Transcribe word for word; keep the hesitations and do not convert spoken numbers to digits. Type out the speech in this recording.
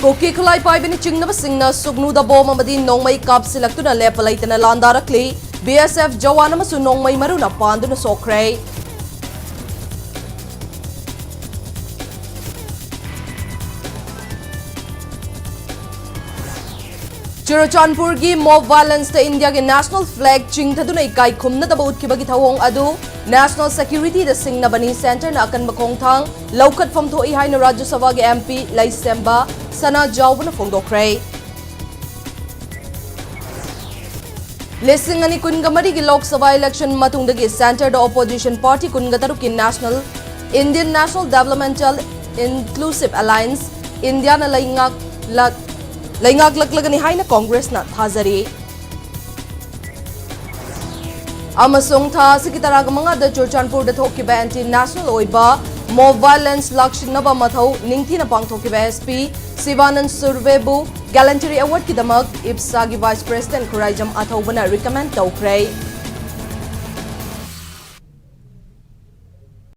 ꯀꯨꯀꯤ ꯈꯨꯠꯂꯥꯏ ꯄꯥꯏꯕꯅ ꯆꯤꯡꯅꯕꯁꯤꯡꯅ ꯁꯨꯛꯅꯨꯗ ꯕꯣꯝ ꯑꯃꯗꯤ ꯅꯣꯡꯃꯩ ꯀꯥꯞꯁꯤꯜꯂꯛꯇꯨꯅ ꯂꯦꯞꯄ ꯂꯩꯇꯅ ꯂꯥꯟꯗꯥꯔꯛꯂꯤ꯫ ꯕꯤ ꯑꯦꯁ ꯑꯦꯐ ꯖꯋꯥꯟ ꯑꯃꯁꯨ ꯅꯣꯡꯃꯩ ꯃꯔꯨꯅ ꯄꯥꯟꯗꯨꯅ ꯁꯣꯛꯈ꯭ꯔꯦ꯫ ꯆꯨꯔꯆꯥꯟꯄꯨꯔꯒꯤ ꯃꯣꯕ ꯚꯥꯏꯂꯦꯟꯁꯇ ꯏꯟꯗꯤꯌꯥꯒꯤ ꯅꯦꯁꯅꯦꯜ ꯐ꯭ꯂꯦꯒ ꯆꯤꯡꯊꯗꯨꯅ ꯏꯀꯥꯏ ꯈꯨꯝꯅꯗꯕ ꯎꯠꯈꯤꯕꯒꯤ ꯊꯧꯑꯣꯡ ꯑꯗꯨ ꯅꯦꯁꯅꯦꯜ ꯁꯦꯀ꯭ꯌꯨꯔꯤꯇꯤꯗ ꯁꯤꯡꯅꯕꯅꯤ, ꯁꯦꯟꯇꯔꯅ ꯑꯀꯟꯕ ꯈꯣꯡꯊꯥꯡ ꯂꯧꯈꯠꯐꯝ ꯊꯣꯛꯏ ꯍꯥꯏꯅ ꯔꯥꯖ꯭ꯌ ꯁꯚꯥꯒꯤ ꯑꯦꯝ ꯄꯤ ꯂꯩꯁꯦꯝꯕ ꯁꯅꯥꯖꯥꯎꯕꯅ ꯐꯣꯡꯗꯣꯛꯈ꯭ꯔꯦ꯫ ꯂꯤꯁꯤꯡ ꯑꯅꯤ ꯀꯨꯟꯒ ꯃꯔꯤꯒꯤ ꯂꯣꯛ ꯁꯚꯥ ꯏꯂꯦꯛꯁꯟ ꯃꯇꯨꯡꯗꯒꯤ ꯁꯦꯟꯇꯔꯗ ꯑꯣꯄꯣꯖꯤꯁꯟ ꯄꯥꯔꯇꯤ ꯀꯨꯟꯒ ꯇꯔꯨꯛꯀꯤ national, Indian National Developmental Inclusive Alliance, ꯏꯟꯗꯤꯌꯥꯅ ꯂꯩꯉꯥꯛꯂꯛ-, ꯂꯩꯉꯥꯛꯂꯛꯂꯒꯅꯤ ꯍꯥꯏꯅ ꯀꯣꯡꯒ꯭ꯔꯦꯁꯅ ꯊꯥꯖꯔꯤ꯫ ꯑꯃꯁꯨꯡ ꯊꯥ ꯑꯁꯤꯒꯤ ꯇꯔꯥꯃꯉꯥꯗ ꯆꯨꯔꯆꯥꯟꯄꯨꯔꯗ ꯊꯣꯛꯈꯤꯕ ꯑꯦꯟꯇꯤ ꯅꯦꯁꯅꯦꯜ ꯑꯣꯏꯕ ꯃꯣꯕ ꯚꯥꯏꯂꯦꯟꯁ ꯂꯥꯛꯁꯤꯟꯅꯕ ꯃꯊꯧ ꯅꯤꯡꯊꯤꯅ ꯄꯥꯡꯊꯣꯛꯈꯤꯕ ꯑꯦꯁ ꯄꯤ ꯁꯤꯕꯥꯅꯟ ꯁꯨꯔꯚꯦꯕꯨ ꯒꯦꯂꯦꯟꯇꯔꯤ ꯑꯦꯋꯥꯔꯗꯀꯤꯗꯃꯛ ꯏꯞꯁꯥꯒꯤ ꯚꯥꯏꯁ ꯄ꯭ꯔꯦꯁꯤꯗꯦꯟꯠ ꯈꯨꯔꯥꯏꯖꯝ ꯑꯊꯧꯕꯅ ꯔꯤꯀꯃꯦꯟ ꯇꯧꯈ꯭ꯔꯦ꯫